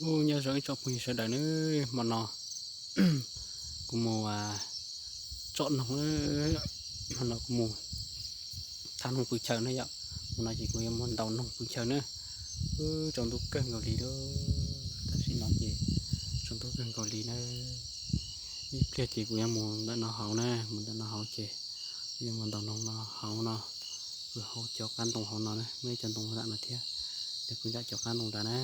Ub, nyob zoo ib tsoom phooj ywg sawv daws nawb, hmo no kuv mus tsom noog, hmo no kuv mus thab noog pw chaw na yom. Hmo no ces kuv yuav mus ntaus noog pw chaw na. Ub, tsaus ntuj kawg nkaus li lawm, tam sim no ces tsaus ntuj kawg nkaus li na. Ib pliag ces kuv yuav mus ntawm no hauv na, mus ntawm no hauv ces kuv yuav mus ntaus noog no hauv no, pw hauv cov qab ntoo hauv no na, muaj ib co ntoo nram no thiab, ces pw nram cov qab ntoo nrad na.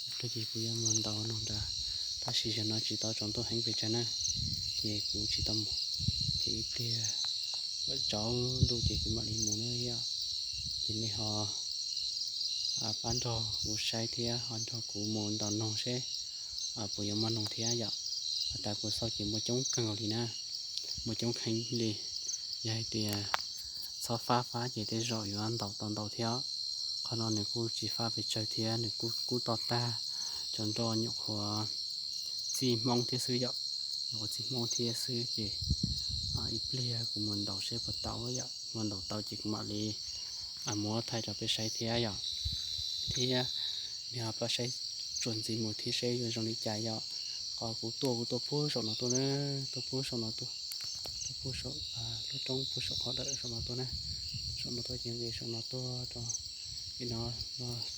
Ib pliag ces kuv yuav mus ntaus noog nrad, tab sis zaum no tsis tau tsaus ntuj heev pes tsawg na, ces kuv tsis tau mus, ces ib pliag tsaus ntuj ces kuv mam li mus na yom. Ces nej ho pab nrog kuv saib thiab ho nrog kuv mus ntaus noog seb puas yuav muaj noog thiab yom. Has tas kuv xauj ces muaj coob kawg nkaus li na, muaj coob heev li. Yog hais tias txhob fab fab ces tej zaum yuav ntaus tau ntau thiab. Qhov no nws kuj tsis fab pes tsawg thiab, nws kuj kub toj tag, cov nroj nyuam qhuav txij Hmoob thiab xwb yom, nyuam qhuav txij Hmoob thiab xwb ces ib pliag kuv mus ntaus seb puas tau yom, mus ntaus tau ces kuv mam li muab thaij rau peb saib thiab yom. Thiab nej ho pab saib txuas ntxiv mus thiab seb yuav zoo li cas yom. Qhov kuv tuaj, kuv tuaj puag saum no tuaj na, tuaj puag saum no tuaj, tuaj puag saum lub roob puag saum qhov dawm saum no tuaj na. Saum no tuaj ces nqis saum no tuaj rau pem no,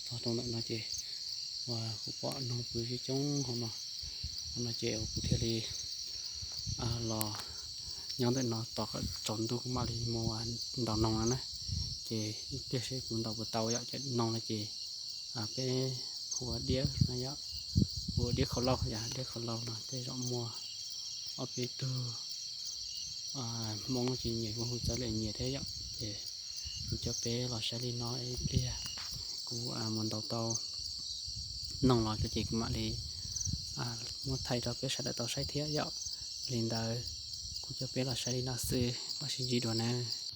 txog rau ntawm no ces uas kuv pom noog pw coob coob hauv no. Hauv no ces kuv thiaj li los nyob ntawm no tos kom tsaus ntuj kuv mam li mus ntaus noog no na. Ces ib pliag seb kuv ntaus puas tau yom. Cov noog no ces peb hu ua diab no yom, hu ua diab khau lauj yom, diab khau lauj no tej zaum muaj ob peb tug Hmoob ces nyias kuj hu txawv lawm nyias thiab yom. Ces kuv coj peb los saib li no, ib pliag kuv mus ntaus tau noog los ces kuv mam li muab thaij rau peb sawv daws tau saib thiab yom. Li ntawd kuv coj peb los saib li no xwb, mam sib ntsib dua nawb.